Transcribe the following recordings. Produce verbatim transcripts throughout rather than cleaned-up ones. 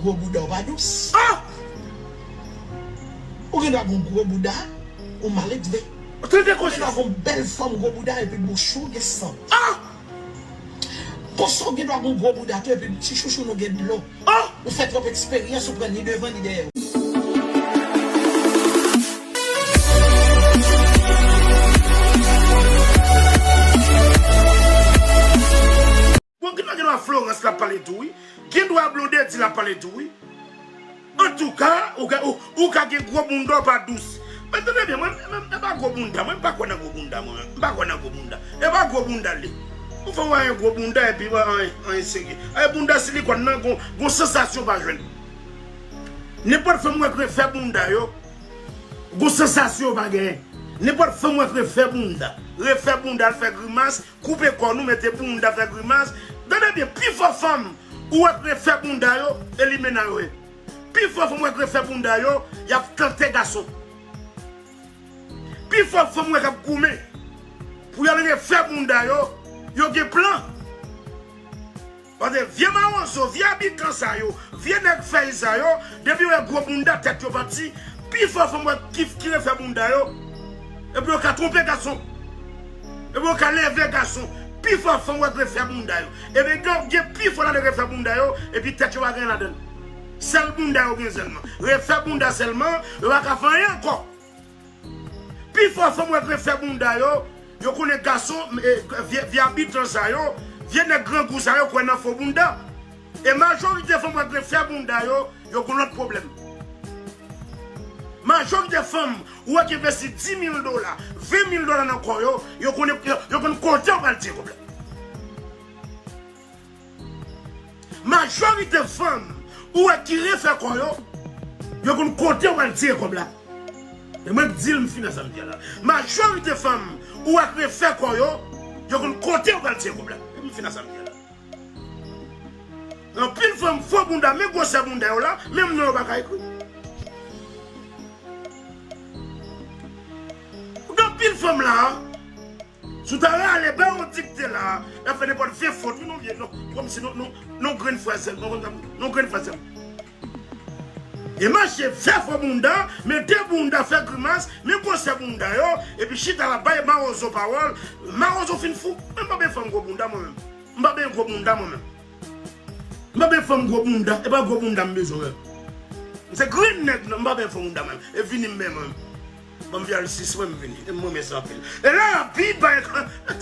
Gwo bouda w pa dous. Ah! Ou gen dwa gen gwo bouda, ou maledve. Tande koze. Ou gen dwa gen bèl fòm gwo bouda epi bouch ou gen sant. Ah! Konsa ou gen dwa gen gwo bouda tou epi ti chouchou nou gen dlo. Ah! Ou fè twòp eksperyans, ou pran ni devan ni dèyè. Bon, gen dwa, gen dwa Florence l ap pale tou, wi. Gen dwa Blondedy l ap pale tou, wi. Antouka, ou ka, ou, ou ka gen gwo bounda w pa dous. Men tande byen, mwen, mwen, e pa gwo bounda, mwen, m pa kwè nan gwo bounda, mwen, m pa kwè nan gwo bounda. E pa gwo bounda l ye. Ou fè w wè yon gwo bounda, epi, wè, anyen, anyen serye. E bounda silikòn nan, gon, gon sansasyon w pa jwenn. Nenpòt fanm wè k refè bounda yo, gon sansasyon w pa genyen. Nenpòt fanm wè k refè bounda, refè bounda, l fè grimas, koupe kò nou, mete bounda, fè grimas. Tande byen, pifò fanm ou wè k refè bounda yo, e limena yo ye. Pifò fanm ou wè k refè bounda yo, y ap tante gason. Pifò fanm ou wè k ap goumen pou y al refè bounda yo, yo gen plan. Paske vye mawozo, vye abitan sa yo, vye nèg fèy sa yo, depi yo wè gwo bounda, tèt yo pati. Pifò fanm wè ki, ki refè bounda yo, epi yo ka twonpe gason. Epi yo ka leve gason. Pifò fanm wè k refè bounda yo. Epi gen, gen pifò nan refè bounda yo, epi tèt yo pa gen ladann. Sèl bounda yo gen sèlman. Refè bounda sèlman, yo pa ka fè anyen ankò. Pifò fanm wè k refè bounda yo, yo konnen gason, e, vye, vye abitan sa yo, vye nèg grangou sa yo kwè nan fo bounda. E majorite fanm wè k refè bounda yo, yo gon lòt pwoblèm. Majorite fanm ou wè k envesti dis mil dola, ven mil dola nan kò yo, yo konnen, yo, yo konn kote yo pral tire kòb la. Majorite fanm ou wè ki refè kò yo, yo konn kote yo pral tire kòb la. E mwen k di l, m fini ak sa m di a la. Majorite fanm ou wè k refè kò yo, yo konn kote yo pral tire kòb la. E m fini ak sa m di a la. Anpil fanm fo bounda, men gwosè bounda yo la, menm non yo pa ka ekri. Gen anpil fanm la, si w ta rale ba yon dikte la, y ap fè nenpòt ven fot, wi, non, vye, non, kòmsi non, non, non, grenn fraz sèlman, non, grenn fraz sèlman. E mache fè fo bounda, mete bounda, fè grimas, men gwosè bounda yo, epi chita la bay mawozo pawòl, mawozo fin fou. Mwen m pa bezwen fanm gwo bounda, mwen menm. M pa bezwen gwo bounda, mwen menm. M pa bezwen fanm gwo bounda, e pa gwo bounda m bezwen, mwen. M se grenn nèg, non, m pa bezwen fanm bounda, mwen. E vini m menm, mwen. Ban m vye alsis, mwen, m vini. E m renmen sa anpil. E la rapid, bay,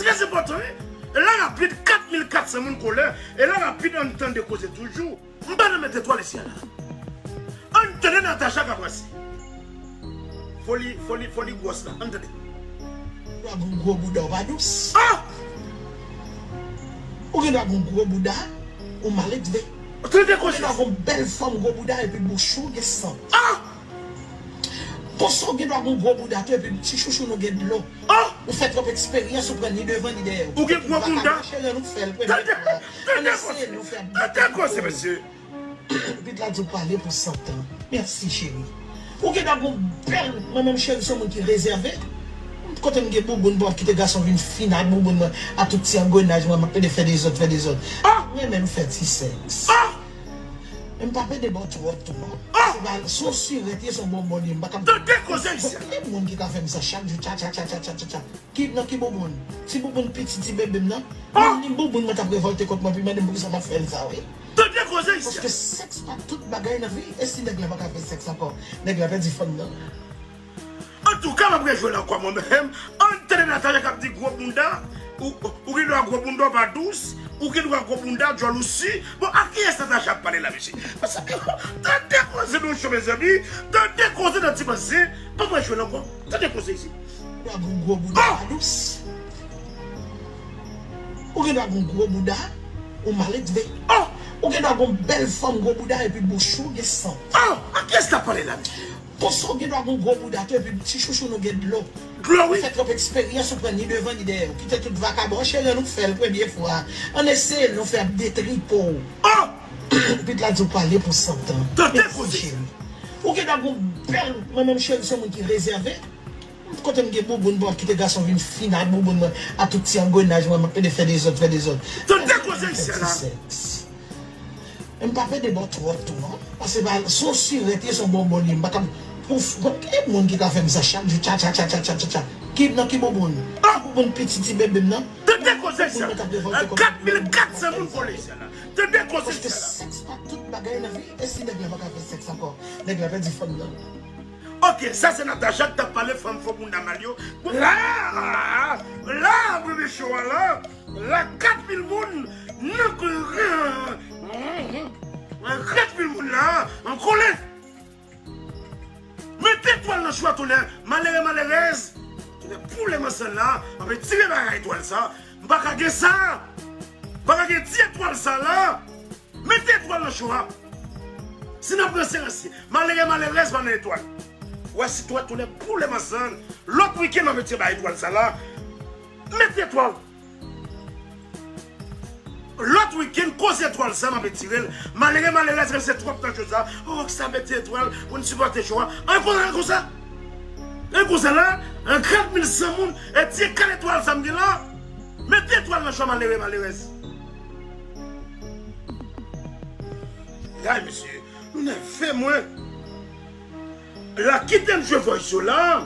trè enpòtan, wi. E la rapid, kat mil kat san moun kolè. E la rapid, ann tande koze toujou. M pa nan mete twal isi a la. Ann tande Natacha k ap ranse. Foli, foli, foli gwòs la. Ann tande. Ou gen dwa gen gwo bouda, ou pa dous. Ah! Ou gen dwa gen gwo bouda, ou maledve. Tande koze. Ou gen dwa gen bèl fòm gwo bouda, epi bouch ou gen sant. Ah! Konsa ou gen dwa gen gwo bouda tou, epi ti chouchou nou gen dlo. Ah! Ou fè twòp eksperyans, ou pran ni devan ni dèyè. Ou gen gwo bounda. Cheri, ann nou fè l premye fwa. Ann eseye l, nou fè. Tande koze, mesye. Epi l la di w pale pou sant an. Mèsi, cheri. Ou gen dwa gen bèl, mwen menm, cheri, se yon moun ki rezève. Kote m gen bouboun, bon, kite gason vin fini ak bouboun mwen, ak tout ti angrenaj mwen, m ap pede fè dezòd, fè dezòd. Ah! Mwen menm fè ti sèks. Ah! Men m pa pede ba w twòp tou, non. Ah! Se pa, se yon sirèt ye, se yon bonbon li ye, m pa ka. Tande koze isi a. Gen moun ki ka fè m sa chak jou, tcha, tcha, tcha. Ki, nan ki bouboun? Ti bouboun piti, ti bebe m nan. Ah! Mwen, ni bouboun mwen t ap revòlte kont mwen, pou mande m poukisa m ap fè l sa, wi. Tande koze isi a. Paske sèks pa tout bagay nan vi, e si nèg la pa ka fè sèks ankò, nèg la pèdi fanm nan. Antouka, m ap rejwe l ankò mwen menm. Ann tande Natacha k ap di gwo bounda, ou, ou gen dwa gwo bounda w pa dous, ou gen dwa gwo bounda, djòl ou si. Bon, a kiyès Natacha ap pale la, mesye? Paske, tande koze nan cho, mezanmi, tande koze nan ti panse, ban m rejwe l ankò. Tande koze isi. Ou gen dwa gen gwo bouda pa dous. Ou gen dwa gen gwo bouda, ou maledve. Oh! Ou gen dwa gen bèl fòm gwo bouda epi bouch ou gen sant. Oh! A kiyès l ap pale la, mesye? Konsa ou gen dwa gen gwo bouda tou epi ti chouchou nou gen dlo. Dlo, wi. Ou fè twòp eksperyans, ou pran ni devan ni dèyè. Ou kite tout vakabon, cheri, ann nou fè l premye fwa. Ann eseye l, nou fè ap detripo w. Oh! Epi l la di w pale pou sant an. Tande koze. Mèsi, cheri. Ou gen dwa gen bèl, mwen menm, cheri, se yon moun ki rezève. Kote m gen bouboun, bon, kite gason vin fini ak bouboun mwen, ak tout ti angrenaj mwen, m ap pede fè dezòd, fè dezòd. Tande koze isi a la. Sèks. M pa pede bò twòp tou non. Paske pa, se yon sirèt ye, se yon bonbon li ye. M pa ka pou, bon, e moun ki ka fè m sa chak jou, tcha, tcha, tcha. Ki, nan ki bouboun? Ki bouboun piti ti bebe m nan? Tande koze sa. Kat mil kat san moun vole sa la. Tande koze sa la. Paske sèks pa tout bagay nan vi. E si nèg la pa ka fè sèks ankò? Nèg la pèdi fanm nan. Ok, sa se Natacha ki t ap pale fanm fo bounda mal yo. La, la, premye show a la, la kat mil moun nan kat mil moun la an kole. Mete etwal nan chwa, tonè malere malerèz. Tonè poule mansann la, m ap retire bagay etwal sa. M pa ka gen sa. M pa ka gen ti etwal sa la. Mete etwal nan chwa. Si n ap ranse ranse, malere malerèz pa nan etwal. Wè si twal tonè poule mansann. Lòt wikenn m ap retire bagay etwal sa la. Mete etwal. Lòt wikenn, koze etwal sa, m ap retire l. Malere, malerèz, ranse twòp nan cho sa. O, sa mete etwal pou n sipòte cho a. An konsa, an konsa. An konsa la, an kat mil san moun, e ti kal etwal sa m gen la. Mete etwal nan cho a, malere, malerèz. Ay, mesye, nou nève mwen. La, kite m jwe voice yo la.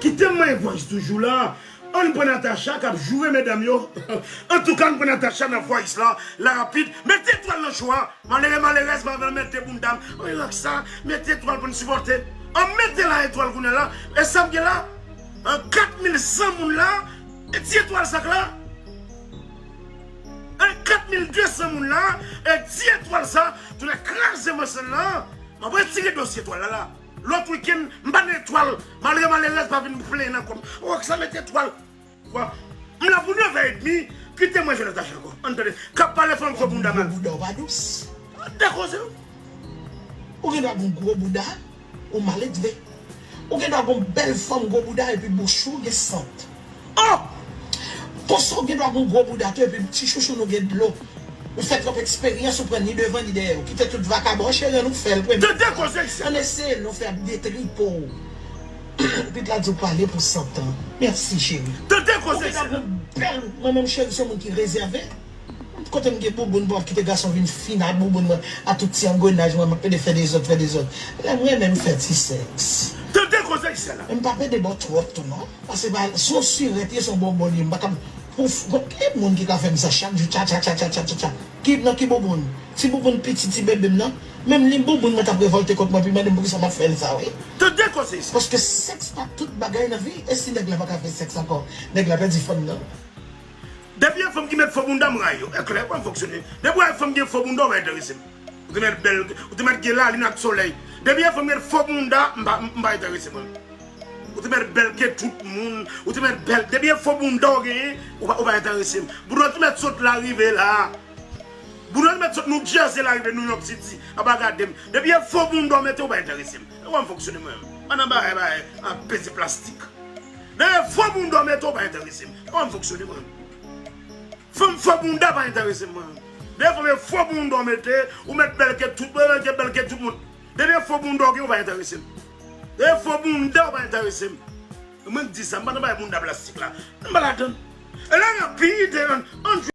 Kite m mwen voice toujou la. Ann pran Natacha k ap joure medam yo. Antouka, ann pran Natacha nan voice la, la rapid. Mete etwal nan cho a. Malere, malerèz, pa vle mete bounda m. Wi, Rocksa, mete etwal pou n sipòte. An mete la etwal kounye a la. E sa m gen la? An kat mil san moun la, e ti etwal sa k la. An kat mil de san moun la, e ti etwal sa, tonè kraze mansann la. M ap retire dosye etwal la la. Lòt wikenn, m pa nan etwal. Malere, malerèz, pa vin plenyen nan kò m. Rocksa mete etwal. Kwa? M la pou nèf è edmi, kite mwen jwe Natacha ankò. Ann tande. K ap pale fanm fo bounda mal. Gwo bouda w pa dous. Tande koze. Ou gen dwa gen gwo bouda, ou maledve. Ou gen dwa gen bèl fanm gwo bouda epi bouch ou gen sant. Oh! Konsa ou gen dwa gen gwo bouda tou epi ti chouchou nou gen dlo. Ou fè twòp eksperyans, ou pran ni devan ni dèyè. Ou kite tout vakabon, cheri, ann nou fè l premye. Tande koze sa. Ann eseye l, nou fè ap detripo w. Pit la di w pale pou sant an. Mèsi, cheri. Tande koze sa. Ou gen dwa gen bèl, mwen menm, cheri, se yon moun ki rezève. Kote m gen bouboun, pou w ap kite gason vin fin ak bouboun mwen, ak tout ti angrenaj mwen, m ap pede fè dezòd, fè dezòd. Lè m renmen m fè ti sèks. Tande koze sa la. M pa pede bò twòp tou non. Paske pa, se yon sirèt ye, se yon bonbon li ye. M pa ka pou, bon, e moun ki ka fè m sa chak jou, tcha, tcha, tcha. Ki, nan ki bouboun? Ti bouboun piti, ti bebe m nan. Menm li bouboun mwen t ap revòlte kont mwen, epi mande m poukisa m ap fè l sa, wi. Tande koze sa. Paske sèks pa tout bagay nan vi. E si nèg la pa ka fè sèks ankò? Nèg la pèdi fanm nan. Depi e fanm ki met fo bounda, m rayi yo. E klè, w ap fonksyone. Depi w wè fanm gen fo bounda, w pa enterese m. Ou te met bèl, ou te met gen lalin ak solèy. Depi e fanm met fo bounda, m pa, m pa enterese mwen. Ou te met bèl ke tout moun, ou te met bèl. Depi e fo bounda w genyen, ou pa, ou pa enterese m. Bounda w te met sot la rive la. Bounda w te met sot New Jersey la rive New York City. Apa gade m. Depi e fo bounda w mete, ou pa enterese m. E w ap fonksyone mwen menm. Ann nan bagay, bagay, ap peze plastik. Depi e fo bounda w mete, ou pa enterese m. E w ap fonksyone mwen menm. Fanm fo bounda pa enterese m mwen. Depi fanm e fo bounda w mete, ou met bèl ke tout, bèl ke, bèl ke tout moun. Depi e fo bounda w gen, ou pa enterese m. Depi e fo bounda, ou pa enterese m. Mwen k di sa, m pa nan bay bounda plastik la. M pa ladann. E la rapid, ann, ann